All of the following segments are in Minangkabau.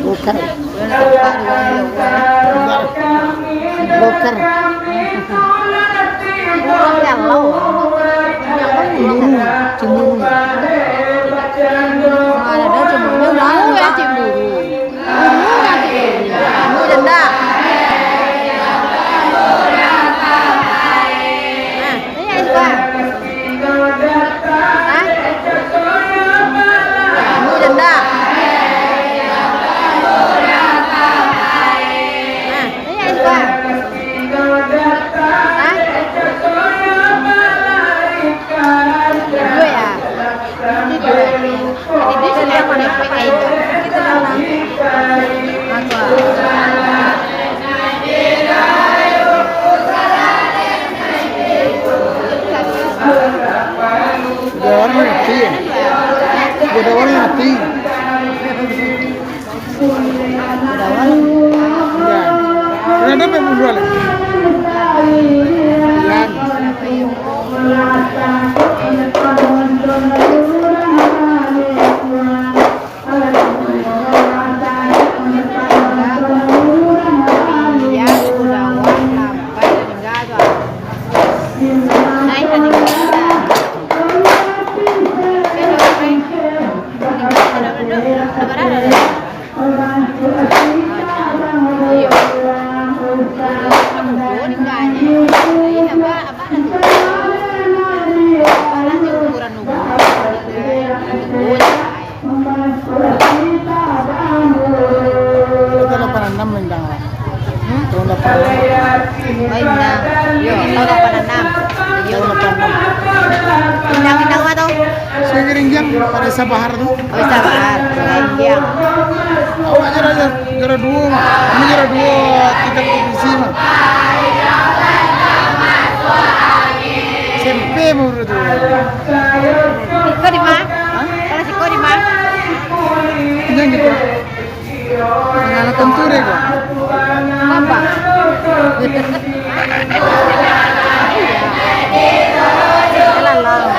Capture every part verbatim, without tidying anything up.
Bokar. Bokar. Cemburu, cemburu. Mana ada cemburu? Tahu ya cemburu. Kamu janda. Nah, tanya itu, Bang. Hah? Kamu janda. Nah, tanya itu, Bang. Hah? Dua ya? Jadi, sudah merepek aja. Sudah orang mati ya? Sudah orang mati. Sudah. Sudah dapat menjual. Iya. Kita delapan enam mendang lah. Hmm? Tahun delapan enam. Oh, indah. Yo, tahun delapan enam. Yo. Tahun delapan enam. Indah, indah apa tu? Sungai Geringgiang, pada Sabahar tu. Oh, Sabahar. Sungai Geringgiang. Awak juara, juara dua mah. Kami juara dua tingkat provinsi mah. S M P mah dulu tu. Siko di ma? Hah? Kalau siko di ma? Yang gitu. Nah, tentu deh kok. Apa? Jalan lah.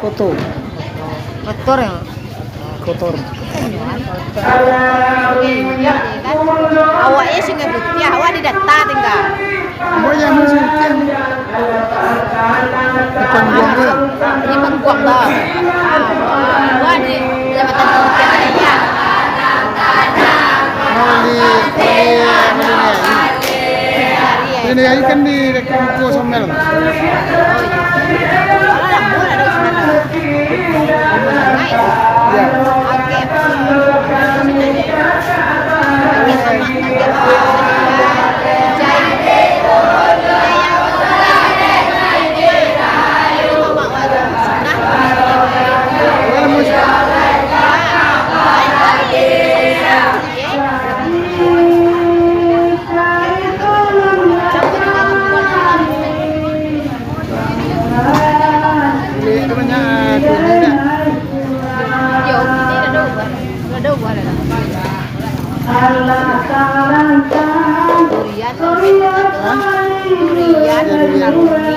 Kotor. Kotor ya? Kotor. Awak ni Sungai Putiah, awak di Data tinggal. Banyak mah Sungai Putiah ni. Di Pangguang tu. Di Pangguang tu. Awak di Kecamatan Putiah. Oh, di, di, di, di, di. Ini aja kan di Kuku Somel. Ya. Durian, durian, durian.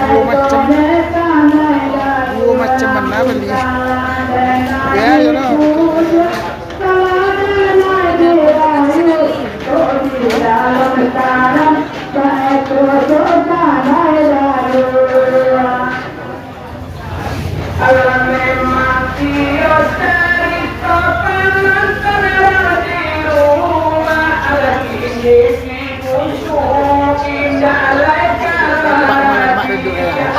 Duo macam, duo macam mana bali? Ya, ya lah. Alah memang iyo carito pangantan di rumah, alah kini si Buntu indak lai ka. Pak, mak, mak duduk ya.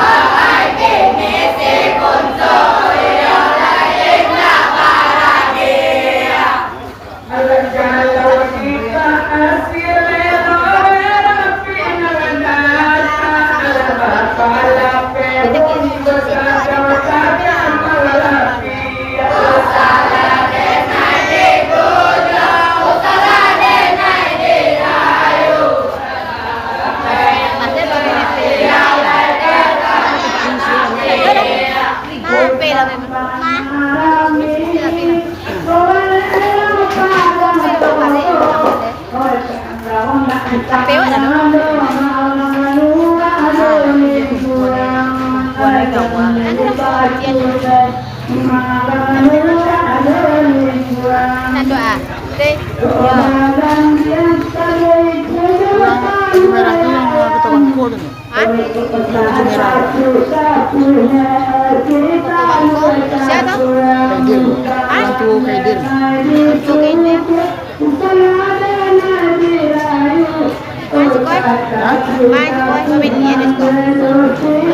Nah, tu ah. Deh. Yang baju merah tu yang kita bangkok tu ni. Hah? Baju merah. Sia tu? Kaidil. Hah? Hantu Kaidil. Hantu Kaidil. Mas Koi. Hah? Mas Koi, komen dia, Mas Koi.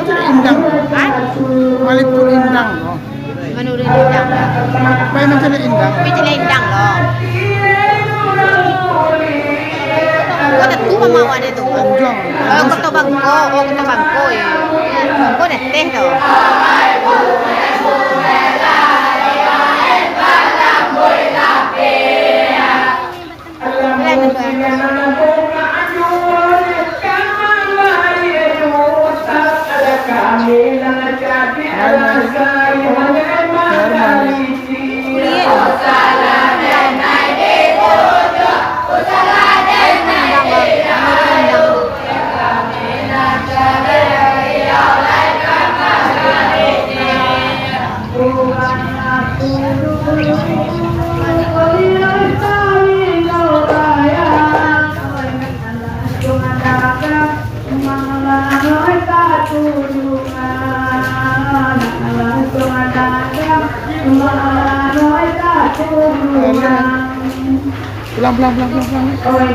Itu Indang. Hah? Maliput Indang. Manurun Indang. Pai mancaliak Indang. Pai mancaliak Indang lo. Kota tu mama awak dia tu. Tanjuang. Oh, Kota Bangko. Oh, Kota Bangko, ya. Bangko dah teh tu. Pulang, pulang, pulang, pulang, pulang.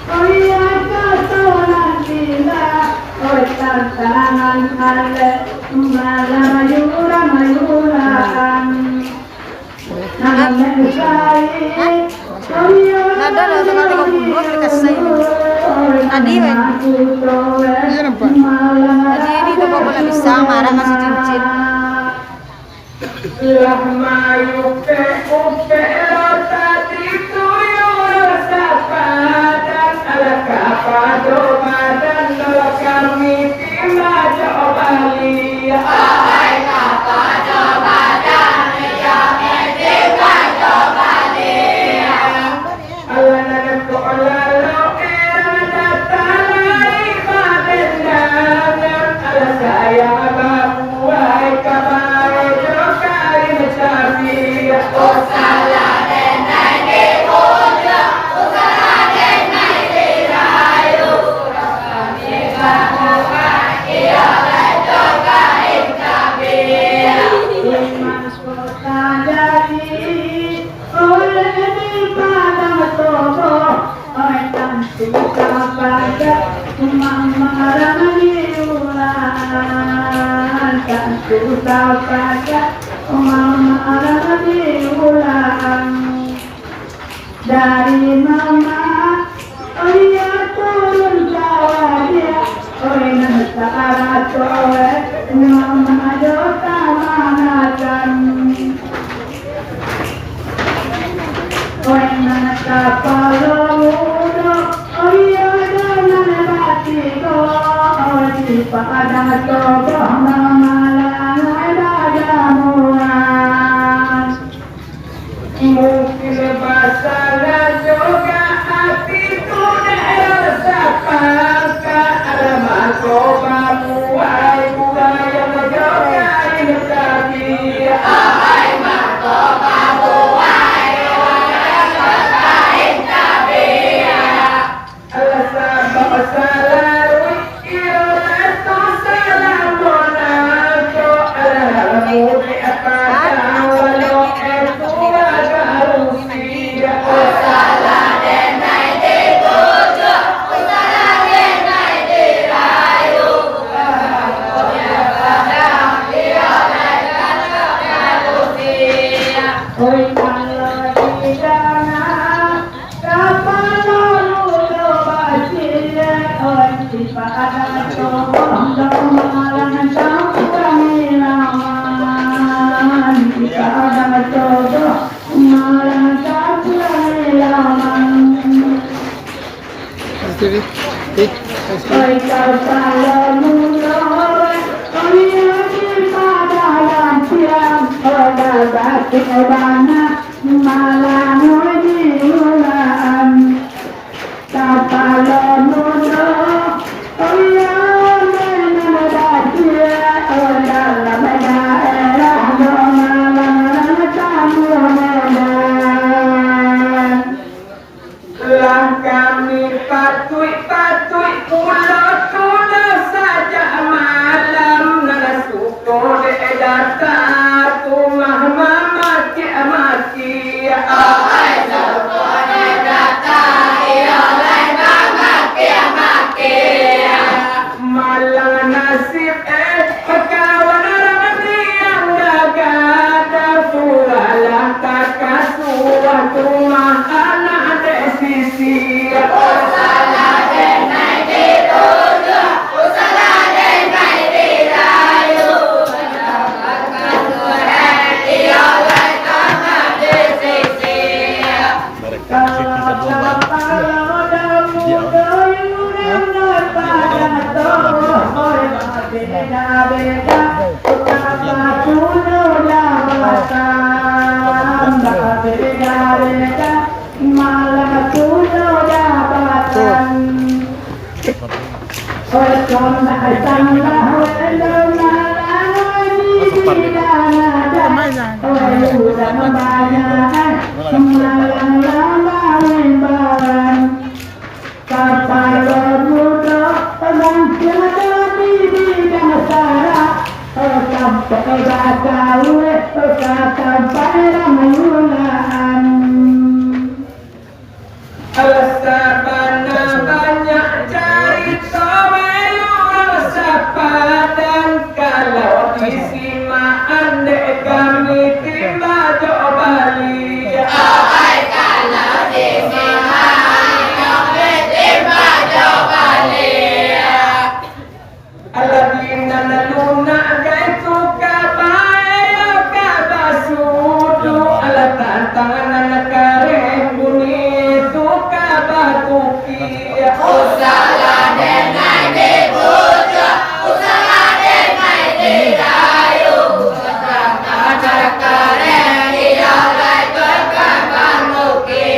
Oh iya, kato nan indak, oh, tantangan alek, malah mayura-mayuraan. Nado lah, tanggal tiga puluh aplikasi ini. Tadi, weh. Iya, nampak. Tadi di toko bola bisa, marah kasih cincin. Lah maupek-upek lo tadi tu yo rasa padan, alah kapado badan lo kami ti majo bali. Ohai kapado badan, kami ti majo bali. Alah nan ko lalo, erang datang lai babendangan. Alah sayang babuai ka bae jo kari mancari. Oh salah denai di ujung, oh salah denai di rayu. Kami babuai iyo lai jo kari mancari. Oleh di padang Tobo, oi tantu tapacak, mama rang di ulang, tantu tapacak, mama rang di ulang. Dari mama, oi iyo turun ka wadiak, oi nan Sarato mamayo kamanakan. Oi, nan kapalo mudo, oi, oi, nan batigo, oi, di Padang Toboh mamalang bajamuan. Mungkin basangka juga ati tu daerah sapangka, alamat ko babuai budaya menjokai tabiat. Ai, mako babuai budaya menjokai tabiat. Alah sabab salalu iyo lah tu salah monang tu, alah mudik patang walo itu bagarusi. Usalah denai dituju, usalah denai dirayu. Oi, kalau di dalam Kapalo mudo basiak, oi, di Padang Toboh, malang campua nilaman. Di Padang Toboh, malang campua nilaman. Oi, kapalo mudo, oi, di Padang Lampiang, oi, basiak bana. Malang di ulaan, kapalo mudo, oh iyo, main basiak, oh dalam daerah, oh malang tamu Medan. Lah kami patuik-patuik pulo tu lah sajak malam, nan suko dek data tu mah mamatiak-matiak. Oai, suko dek data, iyo lai mamatiak-matiak. Malang nasib, eh, kawan urang riang gagah, tu alah takasuah tu mah anak dek sisi. Usalah denai dituju, usalah denai dirayu. Iyo lai anak dek sisi. Kapalo mudo, urang tiado di bidang sara, sampai bagaul, sampai urang ulaan. Alah sabana banyak carito, urang sapadan, kalau disimak andek kami timba jo bali. Oai, kalau disimak andek kami timba jo bali. Alah di nan lunak gai tu ka bae, ka basudu, alah tantang nan kareh bunyi tu ka batuki. Usalah denai dibujuk, usalah denai dirayu, tantang nan kareh iyo lai tu ka batuki.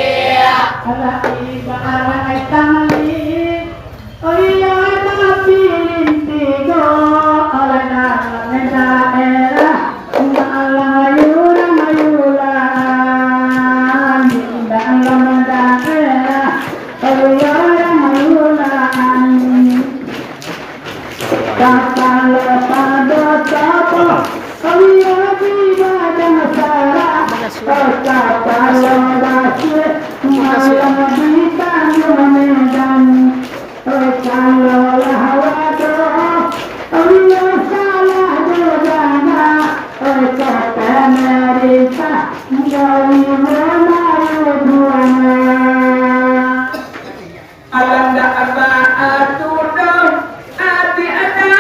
Alah ibarat tali. Oiyo, tapi tigo, oleh dalam daerah Malayu, Malayu lah, dalam daerah, oiyo, Malayu lah. Kapalo pado toboh, oiyo, di badan sara, kapalo basiak, malah di Tanjuang Medan. Oi, kalau lah waduh, oi, salah dudana, oi, ka pamarintah, dari mana buana. Alah ndak baatuh doh, ati ada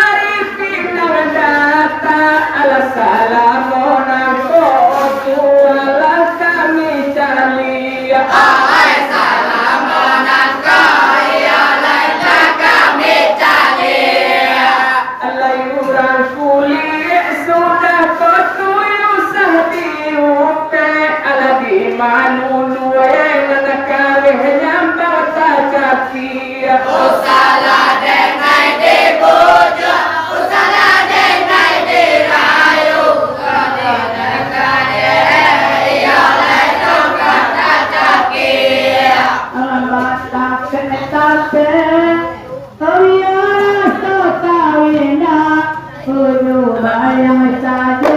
Sumbayang sajo,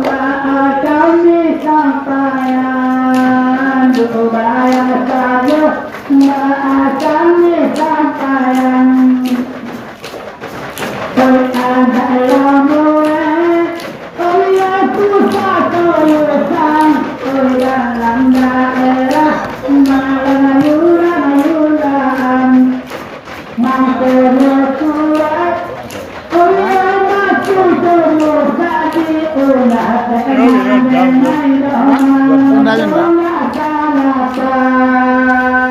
baa kami sampaian. Sumbayang sajo, baa kami sampaian. Oi anak lamuah, oi aku satulungan, oi dalam daerah, malah yurang-yurang. Mangkonyo kuwaik, oi anak sumbayang sajo, baa kami sampaian. Sumbayang sajo, baa kami sampaian.